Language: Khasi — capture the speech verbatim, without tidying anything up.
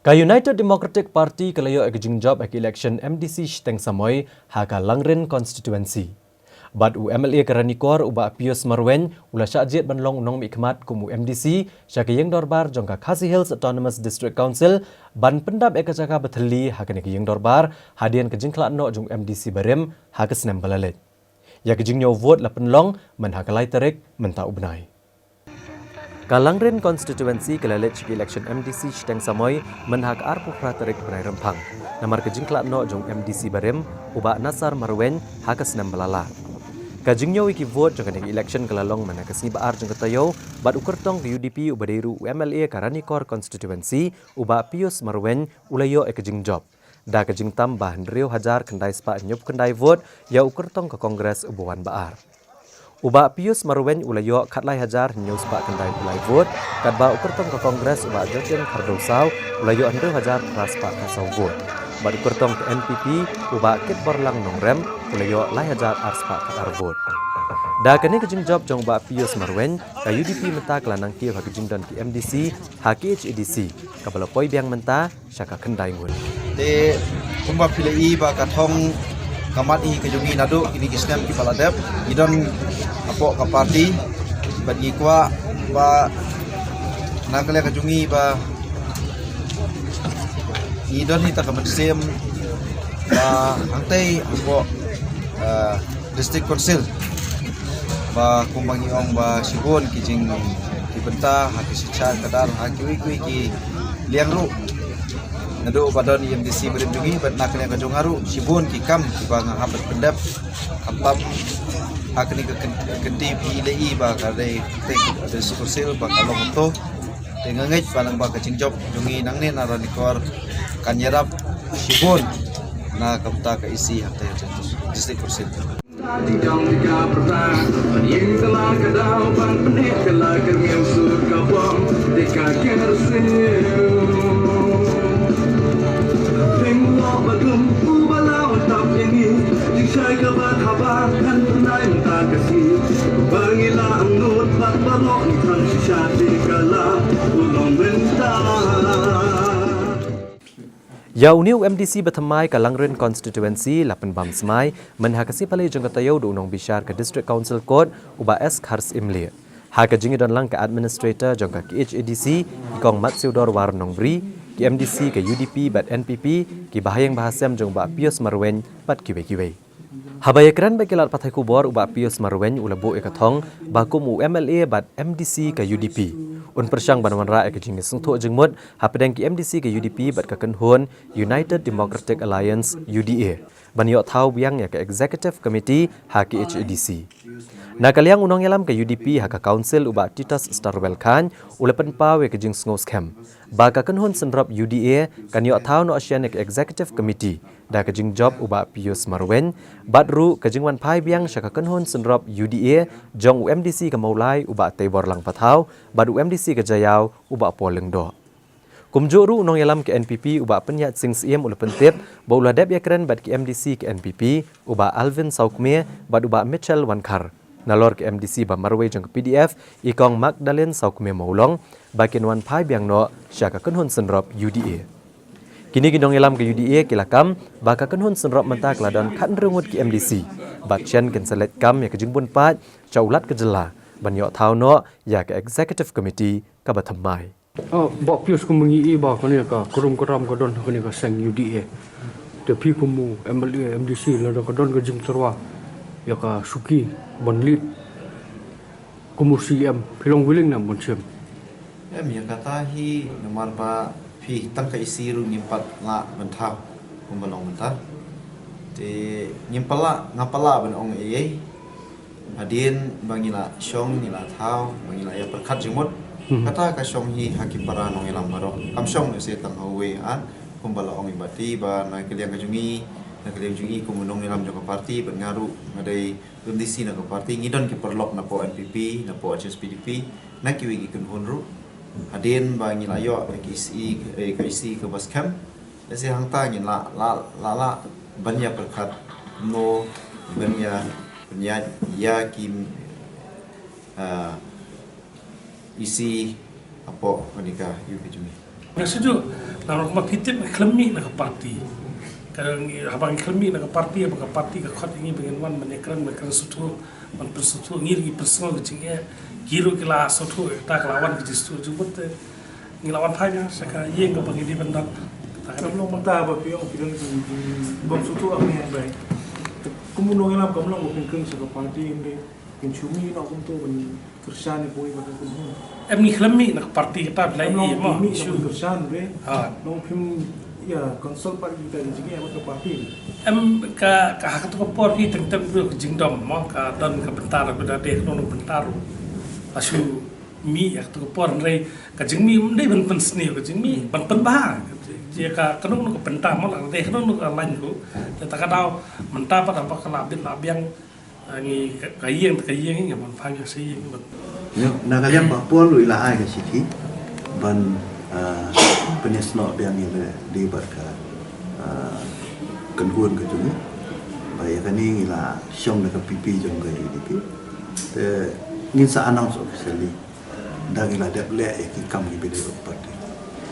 Ka United Democratic Party ka la ïoh ïa ka jingjop ïa ka election M D C shiteng samoi ha ka Langrin constituency. Bad u M L A ka Ranikor u Bah Pius Marwein u la shah jied ban long u nongmihkhmat kum u M D C sha ka ïing dorbar jong ka Khasi Hills Autonomous District Council ban pyndap ïa ka jaka ba thylli ha kane ka ïing dorbar hadien ka jingkhlad noh jong u M D C barim ha ka snem ba la leit. Ïa ka jingñiew vote la pynlong myn ha ka lai tarik mynta u bnai. Ka Langrin constituency ka la leit sha ka election M D C shiteng samoi myn ha ka arphew phra tarik bnai Rymphang namar ka jingkhlad noh jong u M D C barim u Bah Nasar Marwein ha ka snem ba la leit. Ka jingñiew ïa ki vote jong kane ka election ka la long myn ha ka sngi ba ar jong ka taïew bad u kyrtong ka U D P uba dei ruh u M L A ka Ranikor constituency u Bah Pius Marwein u la ïoh ïa ka jingjop da ka jingtam ba hynriew hajar khyndai spah hynñiewphew khyndai vote ïa u kyrtong ka Congress uba wan ba ar. U Bah Pius Marwein u la ïoh khatlai hajar hynñiew spah khyndaiphew lai vote, katba u kyrtong ka Congress u Bah Jochen Khardew Saw u la ïoh hynriew hajar phra spah khatsaw vote. Bad u kyrtong ka N P P u Bah Kitborlang Nongrem u la ïoh lai hajar ar spah khatar vote. Da kane ka jingjop jong u Bah Pius Marwein, ka U D P mynta ka la nangkiew ha ka jingdon ki M D C ha K H A D C kaba la poi biang mynta sha ka khyndai ngut. Te kumba phi la i ba ka thong ka mat i ka jong ngi naduh kine ki snem kiba la dep, ngi don hapoh ka party bad ngi kwah ba na ka liang ka jong ngi ba ngi don hi ta ka mynsiem ba hangtei hapoh, eh, District Council ba kumba ngi ong ba shibun ki jing ki bynta ha ki shicha ka dar ha kiwei kiwei ki liang ruh. Naduh ba don i M D C barim jong ngi bad na ka liang ka jong nga ruh shibun ki kam kiba nga hap ban pyndep. Khamtam ha kane ka kyn-, kynti phi la i ba ka dei te ka District Council ba ka long to. Te nga ngeit ba nang ba ka jingjop jong ngi nangne na Ranikor kan ïarap shibun na ka bynta ka E C hangtei ha District Council. Ïa une u M D C ba thymmai ka Langrin constituency la pynbam smai myn ha ka sngi Palei jong ka taïew da u nongbishar ka District Council Court u Bah S Kharsyiemlieh. Ha ka jingïadon lang ka administrator jong ka K H A D C i Kong Matsiewdor Warnongbri, ki M D C ka U D P bad N P P, ki bahaïing bahasem jong u Bah Pius Marwein bad kiwei kiwei. Haba ïakren bad ki lad pathai khubor u Bah Pius Marwein u la buh ïa ka thong ba kum u M L A bad M D C ka U D P un pyrshang ban wanrah ïa ka jingïasngewthuh jingmut hapdeng ki M D C ka U D P bad ka kynhun United Democratic Alliance, U D A, ban ïoh thaw biang ïa ka Executive Committee ha K H A D C. Na ka liang u nongïalam ka U D P ha ka Council u Bah Titus Starwell Chyne u la pynpaw ïa ka jingsngewskhem ba ka kynhun synrop U D A kan ïoh thaw noh shen ïa ka Executive Committee da ka jingjop u Bah Pius Marwein bad ruh ka jingwanphai biang sha ka kynhun synrop U D A jong u M D C ka Mawlai u Bah Teiborlang Pathaw bad u M D C ka Jaïaw u Bah Paul Lyngdoh. Kumjuh ruh u nongïalam ka N P P u Bah Pynïaid Sing Syiem u la pyntip ba u la dep ïakren bad ki M D C ka N P P u Bah Alvin Sawkmie bad u Bah Mitchell Wankhar. Nalor ka M D C ba marwei jong ka P D F i Kong Magdalene Sawkmie Mawlong ba kin wanphai biang noh sha ka kynhun synrop U D A. Kine ki nongïalam ka U D A ki la kam ba ka kynhun synrop mynta ka la don khathynriew ngut ki M D C bad shen kin sa leit kam ïa ka jingbun paid sha u Lat ka jylla ban ïoh thaw noh ïa ka Executive Committee kaba thymmai. Ah, Bah Pius, kumba ngi i ba kane ka kurum kuram ka don ha kane ka seng U D A. Te phi kum u M L A, M D C, lada ka don ka jingtyrwa ïa ka suki ban leit kum u C E M, phi long willing ne em ban shim? Em, ïa kata hi namar ba phi tang ka E C ruh ngim pat lah ban thaw kumba long mynta. Te ngim pat lah, ngam pat lah ban ong ei ei. Hadien ba ngi la shong, ngi la thaw, ba ngi la ïa pyrkhat jingmut. Hmm. Kata ka shong hi ha ki para nongïalam baroh. Kam shong ne se tang ha uwei, ah, kumba la ong i Bah Ti ba na ka liang ka jong ngi, na ka liang jong ngi kum u nongïalam jong ka party, bad nga ruh nga dei u M D C na ka party, ngi don ki paralok napoh N P P, napoh H S P D P, na kiwei ki kynhun ruh. Hadien ba ngi la ïoh ka E C, eh, ka E C kaba skhem. Lehse hangta ngin lah, lah, lah, lah ban ïa pyrkhat kumno ban ïa pynïaid ïa ki, ah, E C hapoh kane ka U K jong ngi. Nga shu ju, Namar kumba phi tip, ngi khlem mih na ka party. Ka ngi, haba ngi khlem mih na ka party, haba ka party ka khot ïa ngi ba ngin wan ban ïakren, ban kren sngewthuh, ban pynsngewthuh, ngi ruh ngi pynsngew ka jingeh, ki ruh ki la sngewthuh, kata ka la wan ka jingsngewthuh jingmut te ngi la wan phai ïa sha ka ïing kaba ngi dei ban don. Kata ka Kam long mynta ba phi ong phi don ki jingbym sngewthuh ïa ngi hangtai. Kumno ngi lam, kam long ba phin kren sha ka party hynrei phin shu mih noh kumto ban kyrshan ïa kawei pat ka kynhun. Em, ngi khlem mih na ka party, kata ba la ïohi mo. Mih shu kyrshan re. Ha. Long phim ïa consult pat kita ki jingeh bad ka party. Em, ka, ka ha kato ka por hi teng teng ka jingdom mo, ka don ka bynta ruh, ka dei kano ka bynta ruh. La shu mih ïa kato ka por, hynrei ka jingmih ym dei ban pynsniew, ka jingmih ban pynbha. Ïa ka kano kano ka bynta mo, la dei kano kano ka lain ruh. Te ta ka daw mynta pat haba ka la bit la biang, ah, ngi ka, ka ïing, ka ïing ngi ban phai ïa ka ïing ban. Ïa, na ka liang Bah Paul u la ai ka shithi ban, ah, pynïasnoh biang ïa lade bad ka, ah, kynhun ka jong ngi. Ba ïa kane ngi la shong da ka P P jong ka U D P. Te ngin sa announce officially da ngi la dep leh ïa ki kam kiba dei bad ka party.